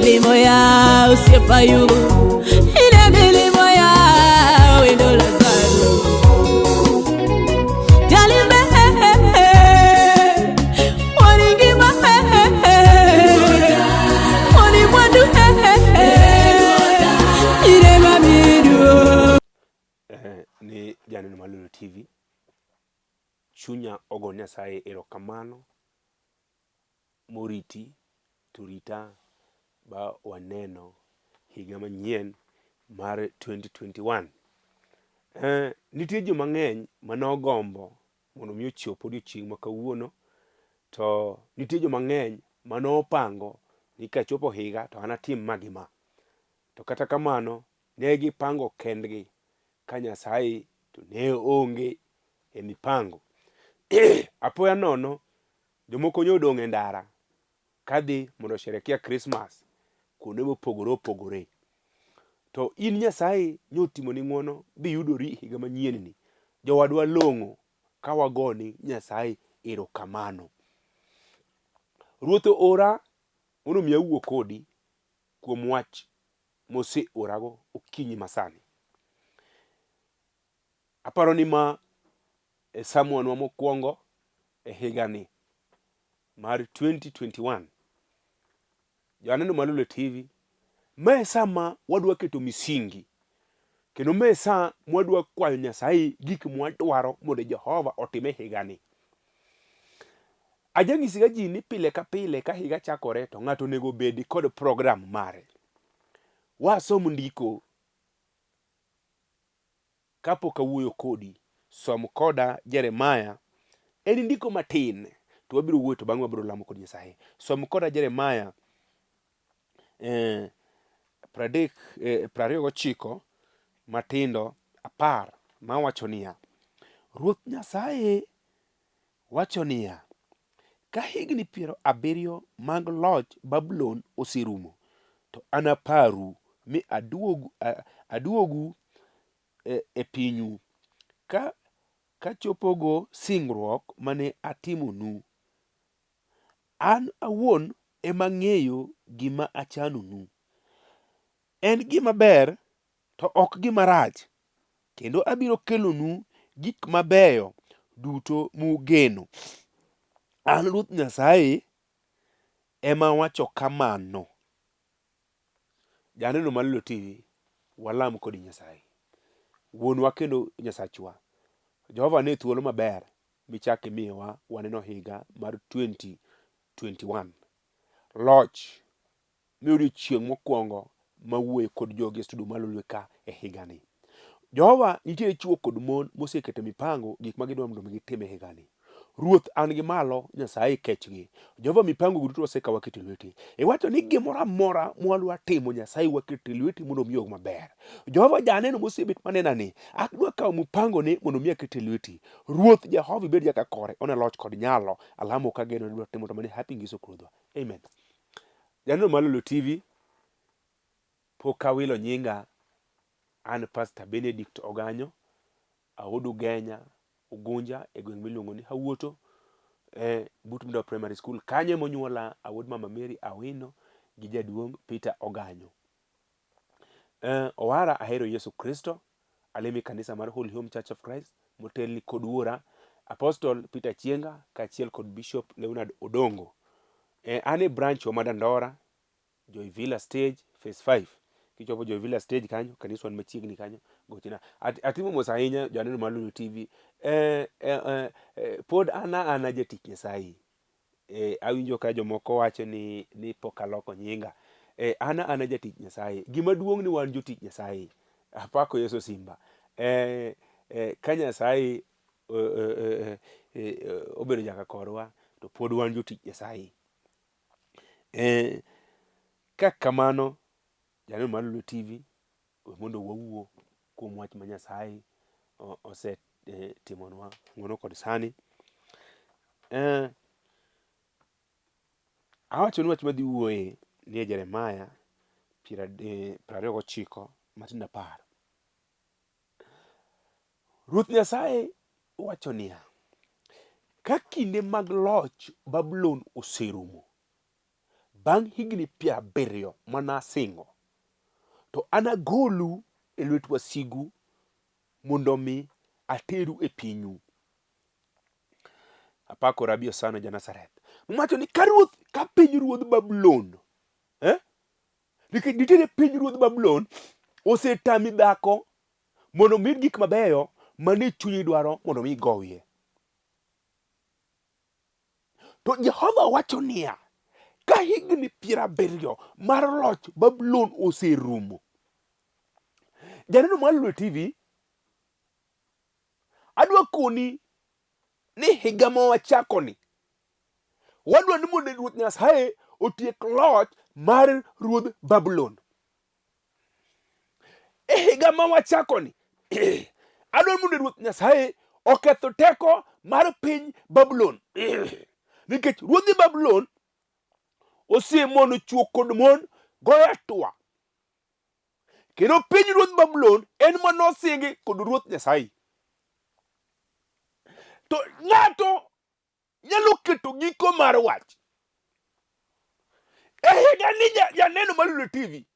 Milimo ya osiepa Ayubu, ine milimo ya wendo Lazaro. Jalimbe waningima wani mwandu ine mamidu. Ni janeno mar Lolo TV, chunya ogo Nyasaye erokamano moriti to rita ba waneno higa manyien mar 2021. Eh, nitie ji mang'eny mane ogombo mondo mi ochop odiochieng' ma kawuono, to nitie joma ng'eny mane opango ni kachopo higa to anatim ma gi ma. To kata kamano, ne gipango kendgi ka Nyasaye to ne onge e mipango. Apoya nono, jomoko nyo odong' e ndara kadhi mondo osherekea Christmas kuonde mopogore opogore. To in Nyasaye nyotimoni ng'wono biyudori higa manyien ni. Jowadwa long'o ka wagoni Nyasaye erokamano. Ruoth oora mondo mi awuo kodi kuom wach moseorago okinyi masani. Aparo ni ma e samuanwa mokwongo e higani mar 2021. Janeno mar Lolwe TV, ma e sama wadwa keto misingi kendo ma e sa mwadwa kwayo Nyasaye gik mwadwaro mondo Jehova otim e higani. Ajanyisiga ji ni pile ka pile ka higa chakore to ng'ato onego obed kod program mare. Wasom ndiko Kapok awuoyo kodi, som koda Jeremaya. En ndiko matin, to wabiro wuoyo to bang'e wabiro lamo kod Nyasaye. Som koda Jeremaya eh, pradek, eh, 29 matindo 10 mawacho niya, Ruoth Nyasaye wacho niya, ka higni 70 mag loch Babulon oserumo, to anaparu mi aduogu, aduogu e, e pinyu ka kachopogo singruok mane atimonu. An awuon ema ang'eyo gima achanonu. En gima ber to ok gima rach, kendo abiro kelonu gik mabeyo duto mugeno. An Ruoth Nyasaye ema awacho kamano. Janeno mar Lolo TV, walam kodi Nyasaye. Wuonwa kendo Nyasachwa, Jehova ne thuolo maber michak imiyowa waneno higa mar 2021. Loch mi odiechieng' mokwongo mawuoyo kod jogi e studio mar Lolwe ka e higani. Jehova nitiere chwo kod mon moseketo mipango gik ma gidwaro mondo mi gitim e higani. Ruoth an gi malo, Nyasaye kechgi. Jehova mipango gi duto wasekawo waketo e lweti. Iwacho ni gimoro amora mwadwa timo Nyasaye waketo e lweti mondo omi maber. Jehova janeno mosebet manena ni adwa kawo mipangone mondo mi aket e lweti. Ruoth Jehova ibed jaka kore, one loch kod nyalo. Alamo kageno ni dwa timo to mane happy ngiso kruodhwa. Amen. Janeno mar Lolo TV, pok awilo nyinga, an Pastor Benedict Oganyo, awuod Ugenya, Ugunja e gweng' miluongo ni Hawuoto, eh, but Mdo Primary School. Kanyo ema onyuola, awuod Mama Mary Awino gi jaduong' Peter Oganyo. Eh, owara ahero Yesu Kristo, alemo e kanisa mar Holy Home Church of Christ motelni kod wuora Apostle Peter Chienga kaachiel kod Bishop Leonard Odongo. Eh, an e branch wa ma Dandora, Joy Villa Stage, Phase 5. Kichopo Joy Villa Stage kanyo, kaniswa ni machiegni kanyo, gochna. Atimo mos ahinya janeno mar Lulu TV. Eh, eh, eh, eh, pod ana ana jatich Nyasaye. Eh, awinjo ka jomoko wacho ni, ni pok aloko nyinga. Eh, an ana jatich Nyasaye. Gima duong' ni wan jotich Nyasaye. Apako Yesu Simba. Eh, eh, ka Nyasaye eh, eh, eh, eh, obedo jaka korwa, to pod wan jotich Nyasaye. Eh, ka kamano, janeno mar Lulu TV, we mondo wawuo kuom wach ma Nyasaye osetimonwa ng'wono kod sani. Eh, awacho ni wach madhi wuoye ni e Jeremaya 29 matindo 10. Ruoth Nyasaye wacho niya, ka kinde mag loch Babulon oserumo, Bang' higni 70 ma nasingo, to anagolu e lwet wasigu mondo mi ateru e pinyu. Apako Rabi Osano ja Nazareth. Mwacho ni ka ruoth, ka piny ruodh Babulon, eh? Nikech nitiere piny ruodh Babulon osetami dhako mondo omiyud gik mabeyo mane chunyi dwaro mondo mi igowie. To Jehova wacho niya, ka higni 70 mar loch Babulon oserumo, Janeno mar Lwe TV, adwa koni ni higa ma wachakoni, wadwa ni mondo Ruoth Nyasaye otiek loch mar ruodh Babulon. E higa ma wachakoni, adwa ni mondo Ruoth Nyasaye oketho teko mar piny Babulon. Nikech ruodhi Babulon osemono chwo kod mon goyo atua. Kendo piny ruodh Babulon en ma nosingi kod Ruoth Nyasaye. To ng'ato nyalo keto giko mar wach. E higa ni janeno mar Lulu TV,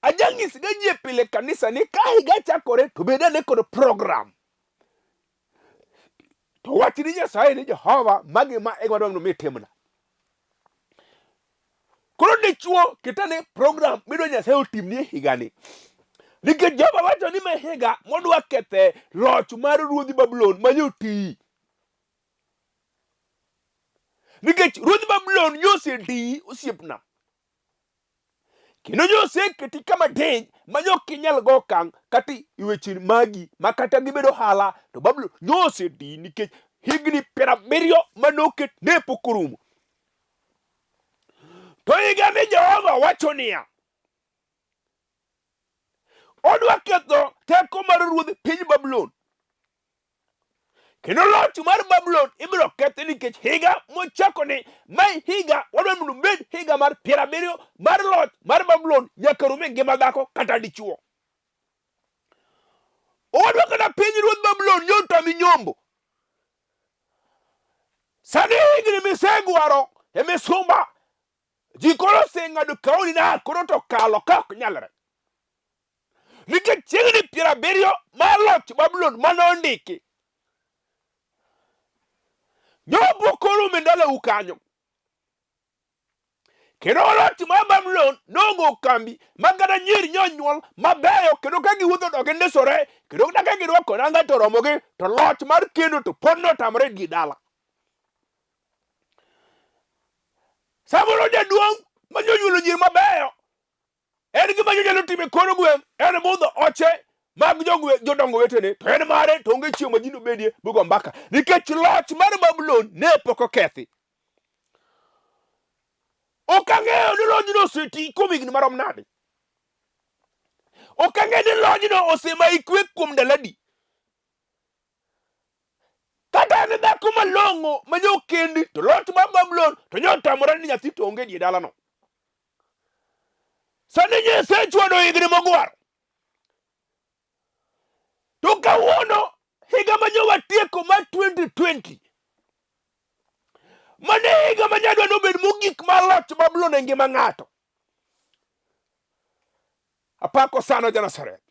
ajanyisga ji e pile kanisa ni ka higa chakore to bed ane kod program. To wach ni Nyasaye ni Jehova magi ma e gima dwaro mondo mi itimna. Koro dichuo ketane program midwa Nyasaye otimni e higani. Nikech Jehova wacho ni ma higa modwa kethe loch mar ruodhi Babulon ma nyotiyi. Nikech ruodhi Babulon nyosetiyi osiepna. Kendo nyoseketi kama diny ma ok inyal go okang' kata i weche magi ma kata gibedo ohala to Babulon nyosetiyi nikech higni 70 manoket ne pok orumo. To higa ni Jehova wacho niya, odwa ketho teko mar ruodh piny Babulon. Kendo loch mar Babulon ibiro kethi nikech higa mochako ni mae higa wadwa mondo obed higa mar 70 mar loch mar Babulon nyaka rum e ngima dhako kata dichuo. Owadwa kata piny ruodh Babulon nyotami nyombo. Sani higni misegwaro e misumba ji koro oseng'ado kaoni na koro to kalo ka ok nyalre. Nikech chiegni 70 mar loch Babulon mane ondiki. Nyombo koro e ndalau kanyo. Kendo loch mar Babulon nogo kambi ma kata nyiri nyonyuol mabeyo kendo ka giwuotho to gindisore kendo kata ka girwako nanga to oromogi to loch mar kendo to pod notamore gi dala. Samoro jaduong' ma nyonyuolo nyiri mabeyo en gima jonyalo timo e kor gweng' en budho oche mag jogwe jodongo wetene to en mare to onge chieng' ma ji nobedie bugo mbaka nikech loch mar Babulon ne pok okethi. Ok ang'eyo ni lojno oseti kuom higni marom nade. Ok ang'eyo ni lojno osemayi kwe kuom ndalo adi. Kata en dhako malong'o ma nyo kendi to loch mar Babulon to nyo otamore ni nyathi to onge die dalano. Sani nyisechwado higni mogwaro. To kawuono higa ma nyo watieko mar 2020 mane higa ma nyadwa nobed mogik mar loch Babulon e ngima ng'ato. Apako sana ja Nazareth.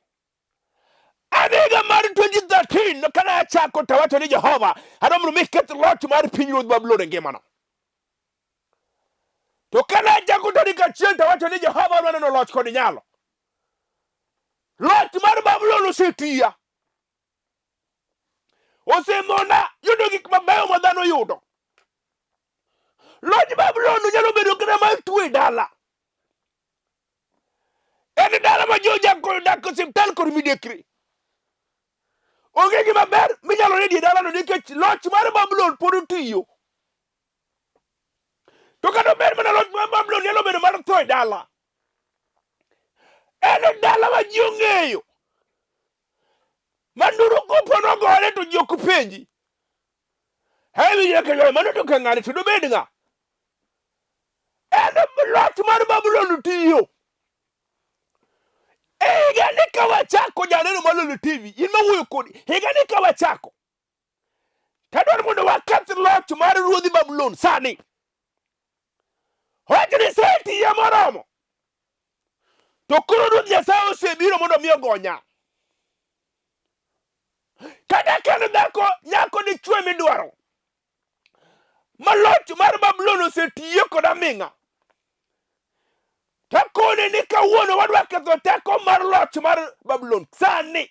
An higa mar 2013 kane achako to awacho ni Jehova adwa mondo mi keth loch mar pinyruodh Babulon e ngimana. To kane achako tarik achiel to awacho ni Jehova adwa neno loch kod nyalo. Loch mar Babulon osetiya. Osemona yudo gik mabeyo ma dhano yudo. Loch Babulon nyalo bedo kata mar tuo e dala. En dala ma jo dak osiptal kod midekre. Onge gima ber minyalo yudi e dalano nikech loch mar Babulon pod otiyo. To kata obed mana loch mar Babulon nyalo bedo mar tho e dala. En e dala ma ji ong'eyo. Ma nduru kopo nogore to ji ok penji. Hei winjo ka mano to ka ng'ani to dobed ng'a? En loch mar Babulon tiyo. E higa ni ka wachako janeno mar Lolo TV, in mawuoyo kodi, higa ni ka wachako, tadwaro mondo waketh loch mar ruodhi Babulon sani. Owacho ni setiye moromo. To koro Ruoth Nyasaye osebiro mondo mi ogonya. Kata ka en dhako, nyako dichwo midwaro. Ma loch mar Babulon osetiye kod aming'a. Takone ni kawuono wadwa ketho teko mar loch mar Babulon sani.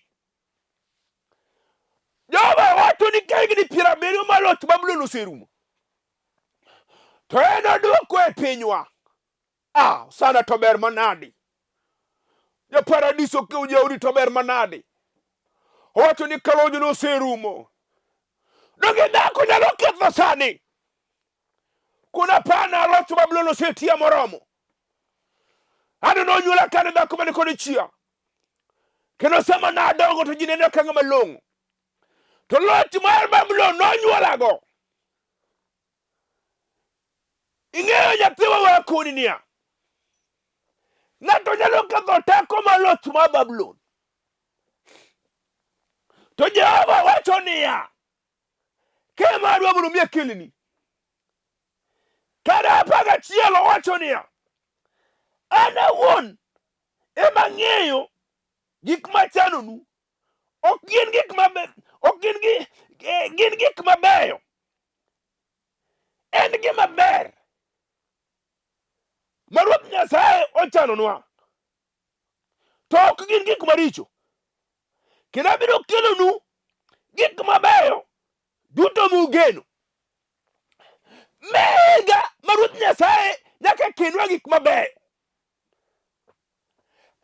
Jehova wacho ni ka higni 70 mar loch Babulon oserumo, to en odwoko e pinywa. Ah, sana to ber manadi. Japaradiso ke ujauri to ber manadi. Owacho ni kalonjo noserumo. Donge dhako nyalo ketho sani? Kuna pana loch Babulon osetiya moromo. Ano nonyuola kane dhako mane kod chia. Kendo sama nadongo to ji neno ka ng'ama long'o. To loch mar Babulon nonyuolago. Ing'eyo nyathiwa wakoni niya, ng'ato nyalo ketho teko mar loch mar Babulon. To Jehova wacho niya, kema adwa mondo mi akelni. Kar 11 owacho niya, an awuon ema ang'eyo gik machanonu, ok gin gik mabe, ok gin gi, gin gik mabeyo, en gima ber ma Ruoth Nyasaye ochanonwa, to ok gin gik maricho. Kendo abiro kelonu gik mabeyo duto mugeno. Mega ma Ruoth Nyasaye nyaka kelnwa gik mabeyo.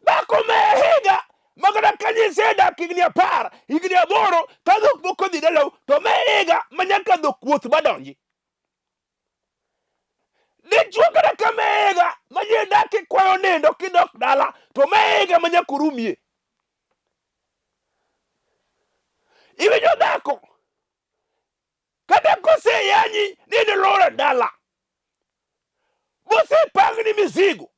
Dhako me higa ma kata ka nisedak higni 10, higni 8, ka dhok moko odhi dalau, to me higa ma nyaka dhok wuoth madonji. Dichwo kata ka me higa ma ji dak ikwayo nindo kidok dala, to me higa ma nyaka urumie. Iwinjo dhako? Kata koseyanyi ni nilor e dala, mosepangni mizigo,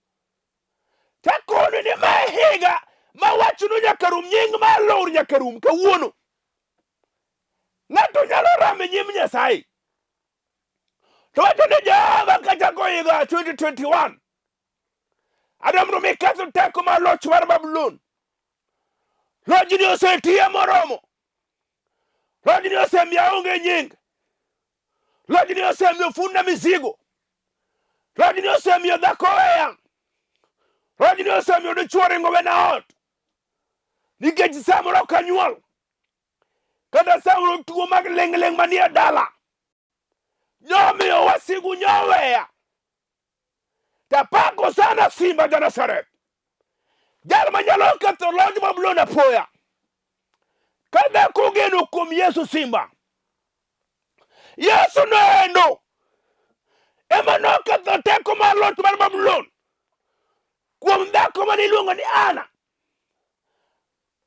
takoni ni ma higa ma wachno nyaka rum, nying mar lor nyaka rum kawuono. Ng'ato nyalo ramo e nyim Nyasaye. To wacho ni Jehova kachako higa 2021, adwa mondo mi ketho teko mar loch mar Babulon. Lojni osetiya moromo. Lojni osemiyo aonge nying. Lojni osemiyo funda mizigo. Lojni osemiyo dhako weya. Lojni osemiyo dichwo ringo wena ot. Nikech samoro ok anyuol. Kata samoro tuo mag ling'ling' manie dala. Nyomiyo wasigu nyoweya. Tapako sana simba ja Nazareth. Jal manyalo ketho loj Babulon apoya. Ka dhako ogeno kuom Yesu simba. Yesu noendo ema noketho teko mar loch mar Babulon kuom dhako mane iluongo ni Ana,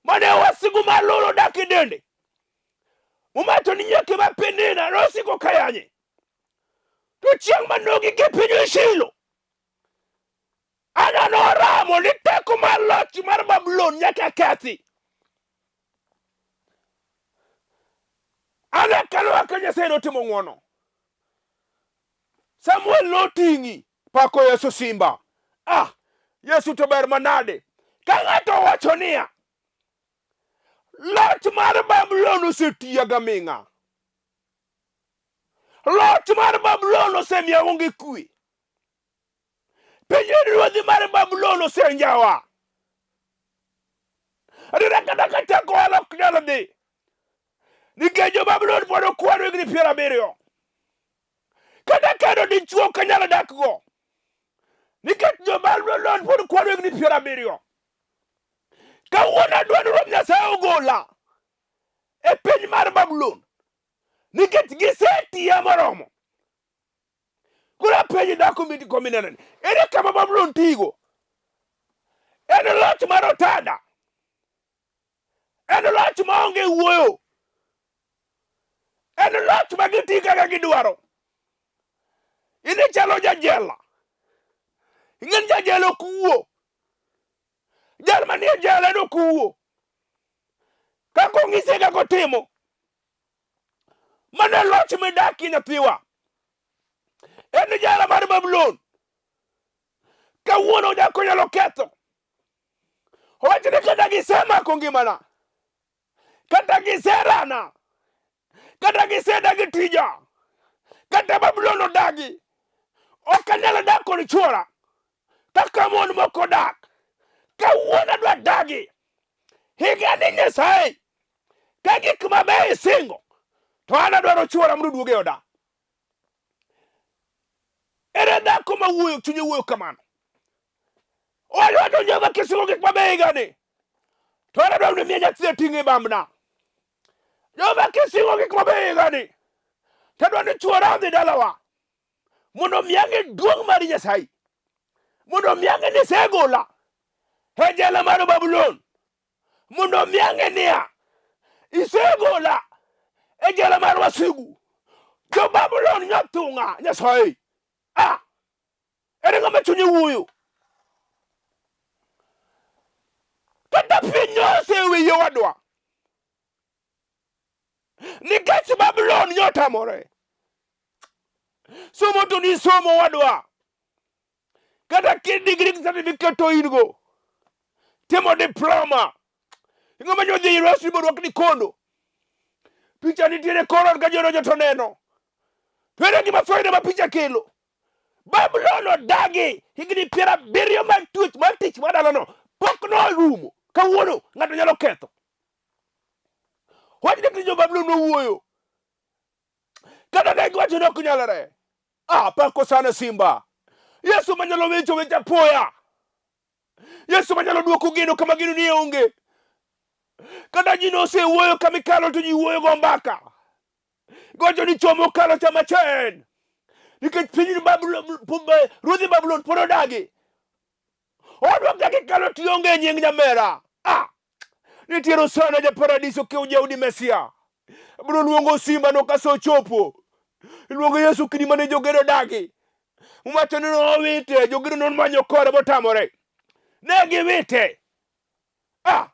mane wasigu mar loro odak e dende. Muma to ni nyieke ma Penina nosiko kayanye. To chieng' ma nogik e piny Shilo, Ana noramo ni teko mar loch mar Babulon nyaka kethi. Ana kalo ka Nyasaye notimo ng'wono. Samuel noting'i pako Yesu simba. Ah, Yesu to ber manade. Ka ng'ato owacho niya, loch mar Babulon osetiya gaming'a. Loch mar Babulon osemiyo aonge kwe. Pinyruodhi mar Babulon osenjawa. Adiera kata ka chako ohala ok nyal dhi. Nikech jo-Babulon pod okwano higni 70. Kata kendo dichwo ok anyal dakgo. Nikech jo-Babulon pod kwano higni 70. Kawuono adwa ni Ruoth Nyasaye ogola e piny mar Babulon. Nikech gisetiya moromo. Koro apenji dhako mindiko mineno ni, ere kama Babulon tigo? En loch mar otada. En loch maonge wuoyo. En loch ma giti kaka gidwaro. In ichalo jajela. Ing'e ni jajela ok wuo. Jal manie jela en ok wuo. Kaka ong'ise kaka otimo. Mano e loch midakie nyathiwa. En jela mar Babulon. Kawuono dhako nyalo ketho. Owacho ni kata gisemako ngimana, kata giserana, kata gisedagi tija, kata Babulon odagi, ok anyal dak kod chwora kaka mon moko dak. Kawuono adwa dagi. Higani Nyasaye, ka gik mabeyo isingo, to an adwaro chwora mondo oduog e oda. Ere dhako ma wuoyo chunye wuoyo kamano? Owacho to Jehova kisingo gik mabeyo higani, to an adwaro ni miya nyathi ating' e bambna. Jehova kisingo gik mabeyo higani, to adwaro ni chwora odhi dalawa mondo omi ang'e duong' mar Nyasaye, mondo omi ang'e ni isegola e jela mar Babulon. Mondo omi ang'e niya, isegola e jela mar wasigu. Jo-Babulon nyothung'a, Nyasaye. Ah, ere ng'ama chunye wuoyo? Kata piny nosewiye wadwa. Nikech Babulon nyotamore. Somo to nisomo wadwa. Kata ki degree gi certificate to in go. Timo diploma. Ing'ama nyodhi e university borwak ni kondo. Picha nitiere kor ot ka ji odonjo to neno. To ere gima faida ma picha kelo? Babulon odagi higni 70 mag twech mar tich mar dalano pok norumo. Kawuono ng'ato nyalo ketho. Wach ni jo Babulon nowuoyo. Kata ne giwacho ni ok nyalre. Ah, pako sana Simba. Yesu manyalo wecho weche apoya. Yesu manyalo duoko geno kama geno nie onge. Kata ji nosewuoyo kama ikalo to ji wuoyo go mbaka. Gocho ni chomo kalo chama chen. Nikech piny Babulon, ruodhi Babulon pod odagi. Odwok kaka ikalo to ionge nying nyamera. Ah! Nitiere Osana ja paradiso ke Jaudi Mesia. Abiro luongo simba no kasochopo. Iluongo Yesu kidi mane jogedo dagi. Uwacho ni nowite, jogedo nomanyo kore botamore. Ne giwite. Ah!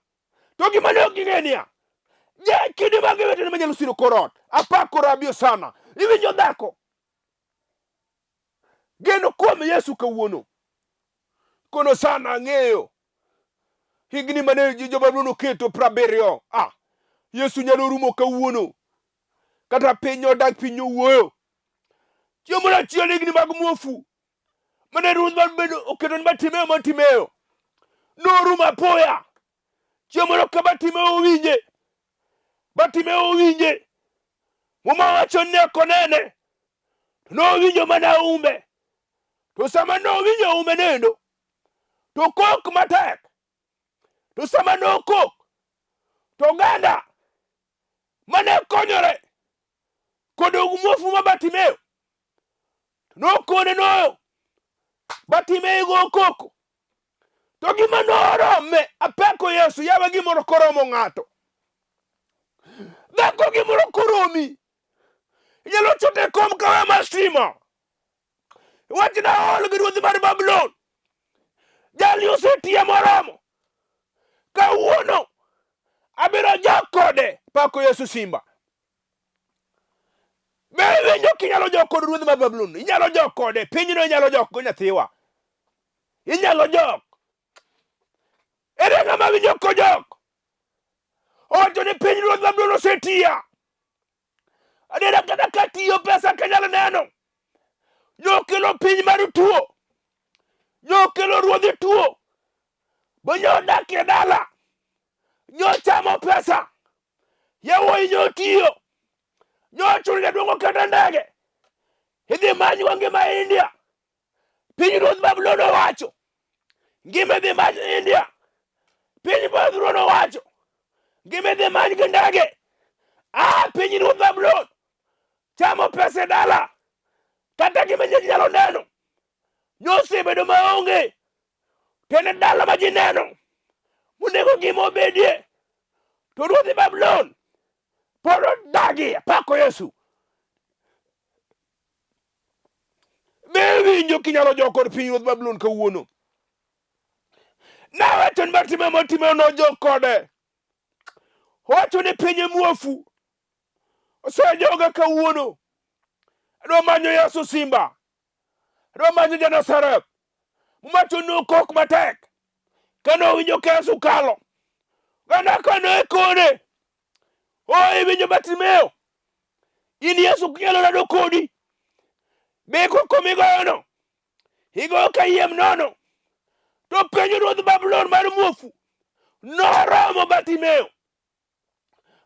To gima ne ok ging'e niya, ja kidi ma giwite ne manyalo siro kor ot. Apako Rabi Osana. Iwinjo dhako? Geno kuom Yesu kawuono. Kono sana ang'eyo higni mane jo-Babulon oketo 70. Ah, Yesu nyalo rumo kawuono. Kata piny odak piny owuoyo. Chieng' moro achiel higni mag muofu mane ruoth mar bedo oketo ni Bartimeo Bartimeo norumo apoya. Chieng' moro ka Bartimeo owinje, Bartimeo owinje, Muma wacho ni ok onene, to nowinjo mana umbe. To sama nowinjo umbe nendo, to kok matek. To sama nokok, to oganda mane konyore kod muofu ma Bartimeo nokone noyo Bartimeo go koko. To gima norome, apako Yesu, yawa gimoro koromo ng'ato. Dhako gimoro koromi. Inyalo chote kom kawe mar stima. Wachna ol gi ruodhi mar Babulon. Jali osetiye moromo. Kawuono abiro jok kode pako Yesu simba. Be iwinjo kinyalo jok kod ruodhi mar Babulon? Inyalo jok kode. Pinyno inyalo jok go nyathiwa. Inyalo jok. Ere ng'ama winjo kojok? Owacho ni piny ruodh Babulon osetiya. Adiera kata ka tiyo pesa kanyalo neno. Nokelo piny mar tuo. Nokelo ruodhi tuo. Bo nyodak e dala. Nyochamo pesa. Yawuoyi nyotiyo. Nyochuno jaduong' oketo ndege. Idhi manywa ngima India. Piny ruodh Babulon owacho. Ngima idhi many India. Piny Babulon owacho. Ngima idhi many gi ndege. Ah, piny ruodh Babulon. Chamo pesa e dala. Kata gima ji nyalo neno. Nyosebedo maonge. To en e dala ma ji neno. Monego gima obedie. To ruodh Babulon pod odagi. Apako Yesu. Be iwinjo kinyalo jok kod piny ruodh Babulon kawuono? Nawacho ni Bartimeo Bartimeo nojok kode. Owacho ni piny muofu osejoga kawuono. Adwa manyo Yesu simba. Adwa manyo ja Nazareth. Muma to nokok matek kane owinjo ka Yesu kalo. Kane kane kone, o iwinjo Bartimeo, in Yesu kinyalo rado kodi, be koko migoyono igoyo kayiem nono. To penjo ruodh Babulon mar muofu noromo Bartimeo.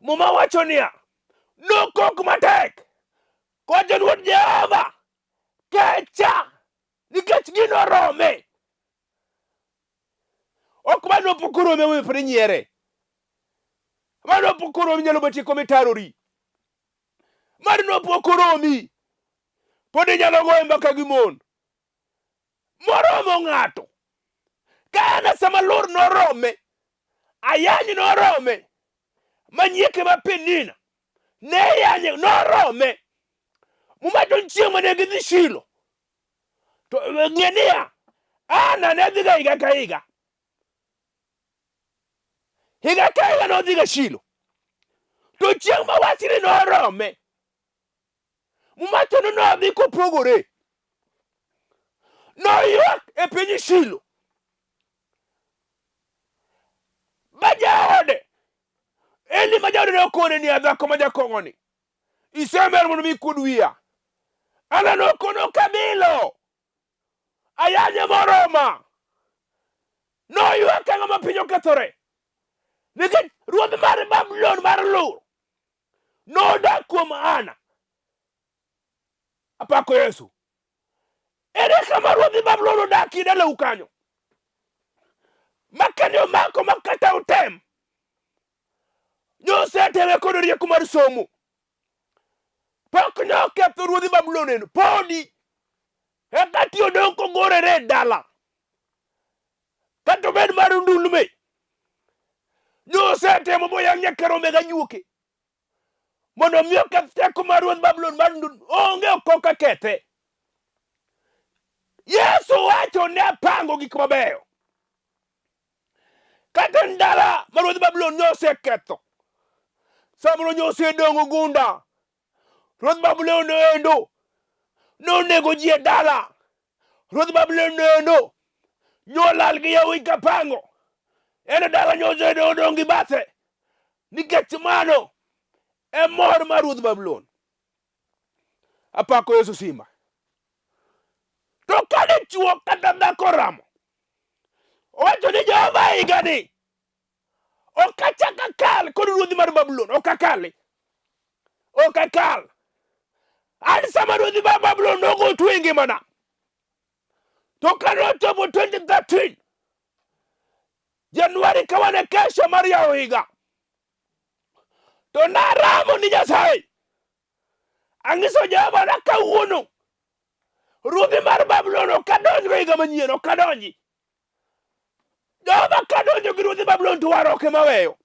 Muma wacho niya, nokok matek kowacho ni Ruoth Jehova kecha nikech gino orome. Ok mano pok orome omiyo pod inyiere. Mano pok oromi nyalo betie komitarori. Mano pok oromi. Pod inyalo goyo mbaka gi mon. Moromo ng'ato. Ka en sama lor norome, ayany norome, manyieke ma Penina ne yanye norome. Muma to chieng' mane gidhi Shilo. To ng'e niya, Ana ne dhiga higa ka higa. Higa ka higa nodhiga Shilo. To chieng' ma wachni norome, Muma to ni nodhi kopogore. Noywak e piny Shilo. Ma jaode, Eli ma jaode nokone niya, dhako ma jakong'oni, isemer mondo mi ikuod wiya. Ana nokono kabilo, ayanye moroma. Noywak ang'o ma piny okethore? Nikech ruodh mar Babulon mar lur nodak kuom Ana. Apako Yesu. Ere kama ruodhi Babulon odakie dalau kanyo? Makane omako ma kata otem. Nyoseteme kod rieko mar somo. Pok noketho ruodhi Babulon eno. Podi. Eka ti odong' kogorere e dala. Kata obed mar ndulme. Nyosetemo boyang' nyaka rombe ganyuoke. Mondo mi oketh teko mar ruodh Babulon mar ndulme. Onge okoka kethe. Yesu wacho ne apango gik mabeyo. Kata ndala ma ruodh Babulon noseketho, samoro nyosedong' ogunda, ruodh Babulon noendo nonego ji e dala. Ruodh Babulon noendo nyolal gi yawuoyi kapango. En e dala nyosedong' gi bathe. Nikech mano e mor mar ruodh Babulon. Apako Yesu simba. To ka dichwo kata dhako oramo, owacho ni Jehova higani ok achak akal kod ruodhi mar Babulon, ok akali, ok akal. An sama ruodhi mar Babulon nogo tuo e ngimana, to ka nochopo 2013 Januari ka wan e kesha mar yawo higa, to naramo ni Nyasaye Anyiso Jehova na kawuono ruodhi mar Babulon ok adonjgo higa manyien, ok adonji. Jehova kadonjo gi ruodhi Babulon to warok ema weyo.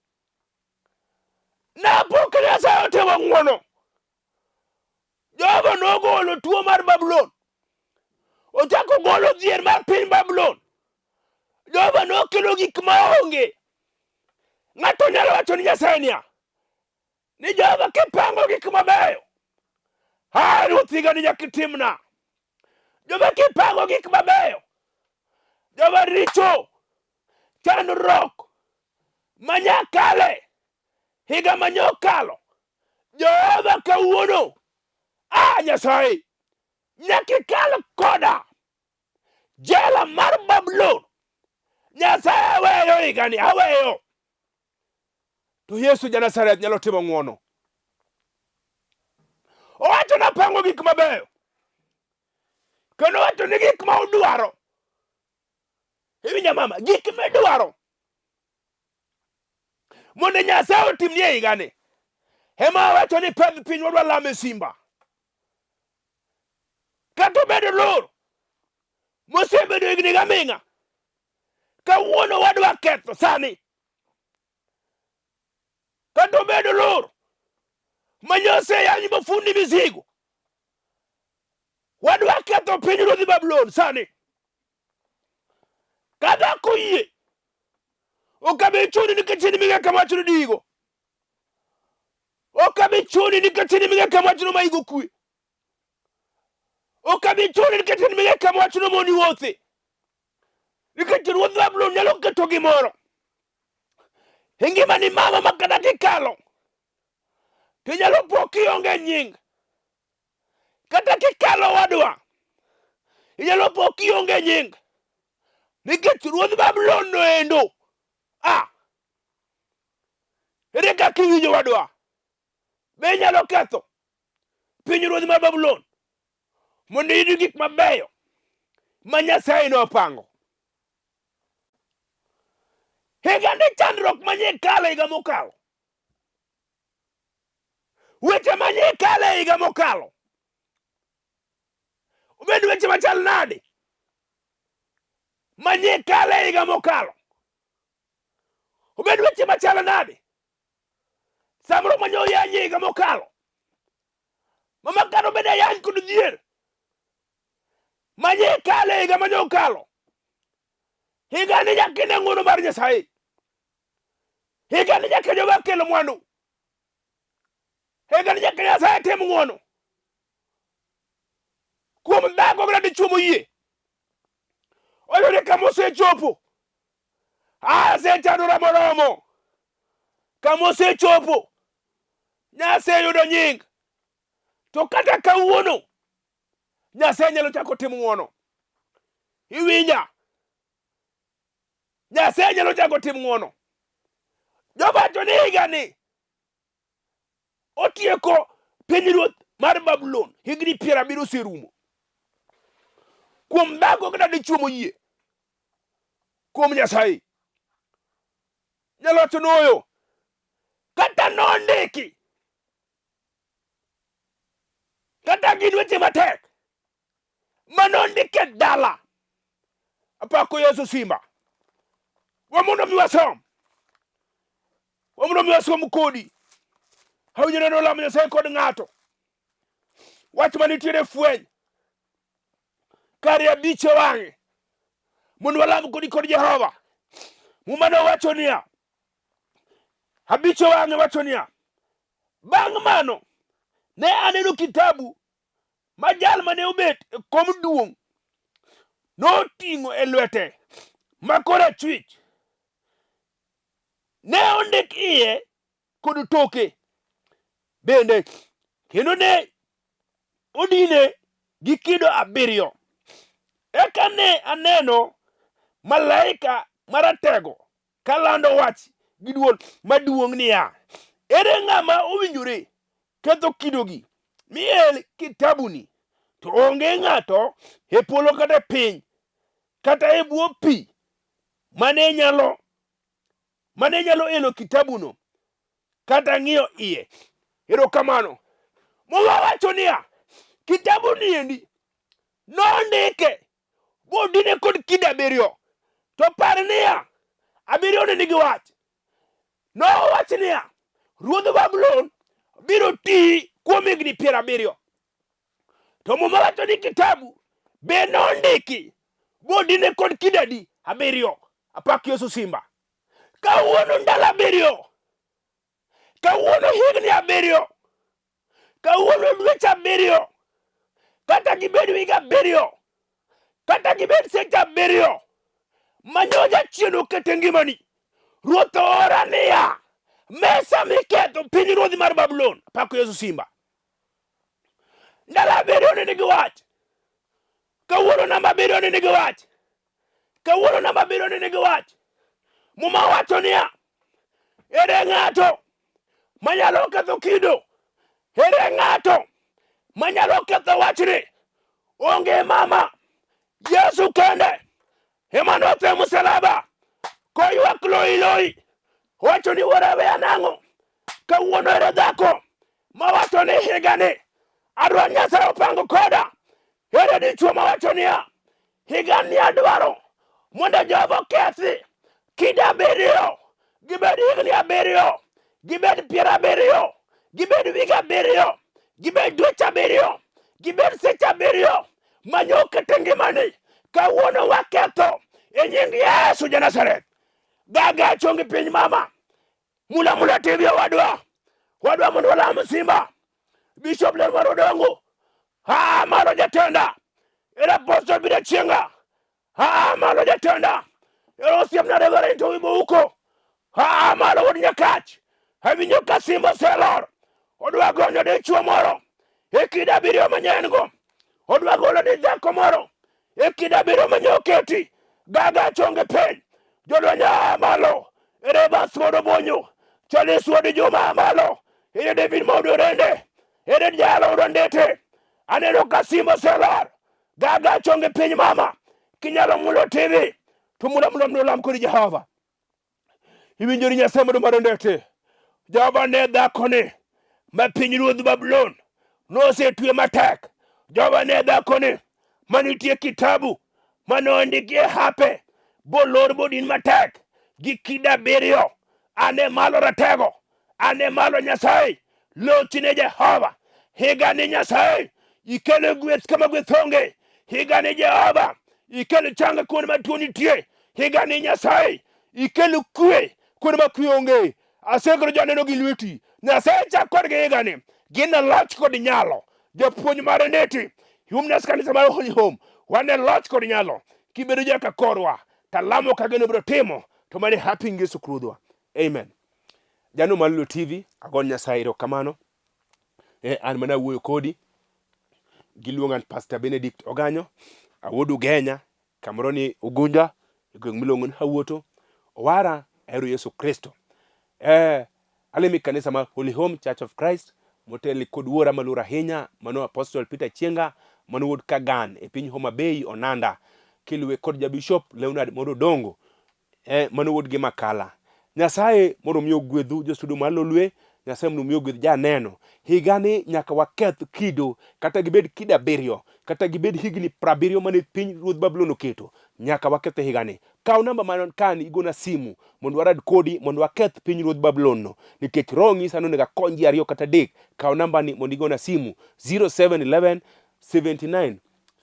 Napok Nyasaye otimo ng'wono. Jehova nogolo tuo mar Babulon. Ochako golo dhier mar piny Babulon. Jehova nokelo gik maonge. Ng'ato nyalo wacho ni Nyasaye niya, ni Jehova kipango gik mabeyo, a Ruoth higani nyaka itimna. Jehova kipango gik mabeyo, Jehova richo, chandruok manyakale higa manyokalo, Jehova kawuono, a Nyasaye, nyaka ikal koda jela mar Babulon. Nyasaye aweyo higani, aweyo. To Yesu ja Nazareth nyalo timo ng'wono. Owacho napango gik mabeyo. Kendo owacho ni gik ma udwaro. Iwinja mama, gik midwaro mondo Nyasaye otimni e higani. Ema owacho ni pedh piny wadwa lame simba. Kata obedo lor mosebedo higni gaming'a, kawuono wadwa ketho sani. Kata obedo lor ma nyose yany mofundi mizigo, wadwa ketho piny ruodhi Babulon sani. Ka dhako oyie, ok abi chuni nikech in migeka machno digo. Ok abi chuni nikech in migeka machno ma igo kwe. Ok abi chuni nikech in migeka machno moni wuothe. Nikech ruodh Babulon nyalo keto gimoro e ngimani mama ma kata kikalo to inyalo po kionge nying. Kata kikalo wadwa inyalo po kionge nying. Nikech ruodh Babulon noendo. Ah! Ere kaka iwinjo wadwa? Be inyalo ketho pinyruodh mar Babulon mondo iyud gik mabeyo ma Nyasaye nopango? Higa ni chandruok manye kalo higa mokalo, weche manye kalo e higa mokalo, obed weche machal nade manye kalo e higa mokalo, obed weche machal nade samoro manye oyany e higa mokalo, mama kata obed ayany kod dhier manye kalo e higa manye okalo. Higa ni nyaka ine ng'wono mar Nyasaye. Higa ni nyaka Jehova kel mwandu. Higa ni nyaka Nyasaye tim ng'wono kuom dhako kata dichwo moyie. Oyude kama osechopo. Asechandora moromo. Kama osechopo. Nyasaye yudo nying. To kata kawuono Nyasaye nyalo chako timo ng'wono. Iwinja? Nyasaye nyalo chako timo ng'wono. Jowacho ni higani otieko pinyruoth mar Babulon, higni 70 oserumo. Kuom dhako kata dichwo moyie kuom Nyasaye. Nyalo wacho noyo kata nondiki kata gin weche matek manondik e dala. Apako Yesu simba. Wamondo mi wasom. Wamondo mi wasom kodi. Awinjo neno lamo Nyasaye kod ng'ato. Wach manitiere fweny. Kare abich e wang'e. Mondo walam kodi kod Jehova. Muma nowacho niya. Abich e wang'e wacho niya. Bang' mano, ne aneno kitabu ma jal mane obet e kom duong' noting'o e lwete ma korachwich. Ne ondik iye kod toke bende, kendo ne odine gi kido abiriyo. Eka ne aneno malaika maratego kalando wach gi dwol maduong' niya, Ere ng'ama owinjore ketho kidogi mi el kitabuni? To onge ng'ato e polo kata e piny kata e bwo pi mane nyalo elo kitabuno kata ng'iyo iye. Erokamano. Muma wacho niya, kitabuni endi nondike bodine kod kido abiriyo. To par niya, abiriyo ne nigi wach. Nowach niya, ruodh Babulon biro ti kuom higni 70. To Muma wacho ni kitabu be nondiki bodine kod kido adi? Abiriyo. Apak Yesu simba. Kawuono ndalo abiriyo. Kawuono higni abiriyo. Kawuono dweche abiriyo. Kata gibed higa abiriyo. Kata gibed seche abiriyo. Manyo jachien okete ngimani. Ruoth oora niya, mesa miketho piny ruodhi mar Babulon. Apako Yesu simba. Ndalo abiriyo ne nigi wach. Kawuono namba abiriyo ne nigi wach. Kawuono namba abiriyo ne nigi wach. Muma wacho niya, ere ng'ato manyalo ketho kido? Ere ng'ato manyalo ketho wachni? Onge mama. Yesu kende ema notho e msalaba koywak loi loi. Wacho ni wuora weya nang'o? Kawuono ere dhako mawacho ni higani adwa Nyasaye opango koda. Ere dichwo mawacho niya higani adwaro mondo Jehova okethi kinde abiriyo, gibed higni abiriyo, gibed 70, gibed wige abiriyo, gibed dweche abiriyo, gibed seche abiriyo manyo okete ngimani. Kawuono waketho e nying Yesu ja Nazareth. Gaga chongi piny mama. Mula mula TV wadwa. Wadwa mondo walam simba. Bishop Ler mar Odongo. Ha mano jatenda. Era Apostle Bida Chienga. Aa malo jatenda. Ero osiepna Reverend to Wimbo. Aa malo wuod Nyakach. Awinjo ka simba oselor. Odwa gonyo dichuo moro e kind abiriyo manyien go. Odwa golo di dhako moro e kind abiriyo manye oketi. Gaga chonge piny. Jolweny aa malo. Ere Bas wuod Obonyo. Charles wuod Juma aa malo. Ere David Maud Orende. Ere Jalo wuod Ondete. Aneno ka simba oselor. Gaga chonge piny mama. Kinyalo mulo TV to mula mula mula lam kod Jehova. Iwinjo ni Nyasaye mondo mar ondete. Jehova ne dhakoni ma piny ruodh Babulon nosetwe matek. Jehova ne dhakoni manitie kitabu mane ondikie hape bolor bodin matek gi kido abiriyo. Ane malo ratego, ane malo Nyasaye, lochi ne Jehova. Higa ni Nyasaye, ikelo gweth kama gweth onge. Higa ni Jehova, ikelo chang kuonde ma tuo nitie. Higa ni Nyasaye, ikelo kwe kuonde ma kwe onge. Asekelo janeno gi lweti. Nyasaye chak kodgi higa ni. Gin e loch kod nyalo. Japuonj mar Ndeti, Humnas kanisa mar Holy Home, wan e loch kod nyalo. Kibedo jaka korwa, talamo kageno biro timo, to mane happy Yesu Ruodhwa. Amen. Jano mar Luo TV, agon Nyasaye erokamano. An mana wuoyo kodi. Giluonga ni Pastor Benedict Oganyo, awuod Ugenya, kamoro ni Ugunja, e gweng' miluongo ni Hawuoto. Owara, ahero Yesu Kristo. Alemo e kanisa mar Holy Home Church of Christ, motelni kod wuora maluor ahinya, mano Apostle Peter Chienga, mano wuod Kagan e piny Homa Bay, Onanda. Kiluwe kod Jabishop Leonard Mondo Odongo, mano wuod gi Makala. Nyasaye mondo omi ogwedhu jostudio mar Lolwe, Nyasaye mondo omi ogwedh janeno. Higani nyaka waketh kido, kata gibed kido abiriyo, kata gibed higni prabiriyo mane piny ruodh Babulon oketo, nyaka waketh higani. Kaw namba man kani igona simu mondo warad kodi mondo waketh piny ruodh Babulon no. Nikech roho ng'isa ni onego akony ji ariyo kata adek. Kaw namba ni mondo igona simu 0711 79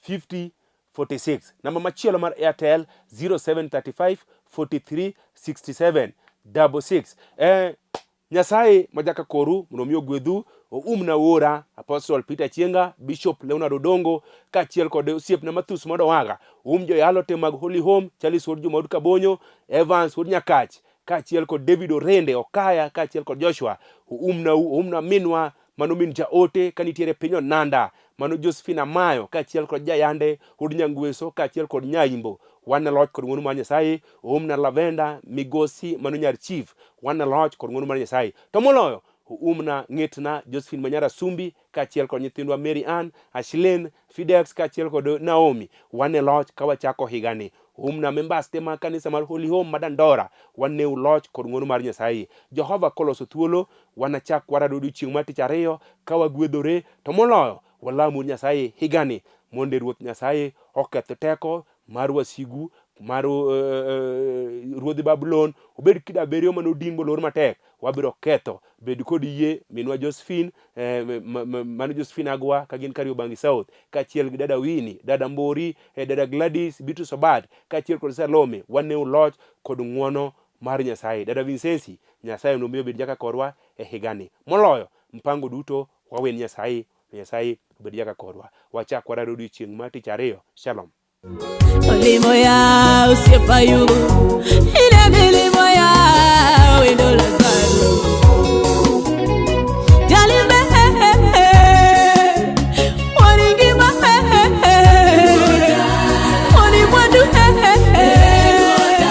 50 46. Namba machielo mar Airtel 0735 43 67 66. Nyasaye ma jaka koru mondo omi ogwedhu, oumna wuora Apostle Peter Chienga, Bishop Leonard Odongo, kaachiel kod osiepna Mathus Mondo Waga, um joyalo te mag Holy Home, Charles wuod Juma wuod Kabonyo, Evans wuod Nyakach, kaachiel kod David Orende Okaya, kaachiel kod Joshua, oumna oumna minwa mano min jaote ka nitiere piny Onanda, mano Josephine Amayo, kaachiel kod Jayande wuod Nyangweso, kaachiel kod Nyaimbo. Wan e loch kod ng'wono mar Nyasaye, oumna Lavenda Migosi, mano nyar chief, wan e loch kod ng'wono mar Nyasaye. To moloyo, oumna ng'etna Josephine Manyara Sumbi, kaachiel kod nyithindwa Mary Ann, Ashlyn, Fidex kaachiel kod Naomi. Wan e loch ka wachako higani. Oumna members te mag kanisa mar Holy Home ma Dandora, waneu loch kod ng'wono mar Nyasaye. Jehova koloso thuolo, wanachak warado odiochieng' mar tich ariyo ka wagwedhore, to moloyo walamu Nyasaye higani mondo Ruoth Nyasaye oketh teko mar wasigu mar ruodh Babulon obed kido abiriyo mane odin bolor matek wabiro ketho. Bed kod yie minwa Josephine, mano Josephine Agwa ka gin Kariobangi South, kaachiel gi dada Winnie, dada Mbori, dada Gladys, Beatrice Obat, kaachiel kod Salome, waneu loch kod ng'wono mar Nyasaye. Dada Vincenzi, Nyasaye nomiyo obed jaka korwa e higani. Moloyo, mpango duto wawen Nyasaye, Nyasaye obed jaka korwa. Wachak warad odiochieng' mar tich ariyo. Shalom. Olimo ya osiepa yugo.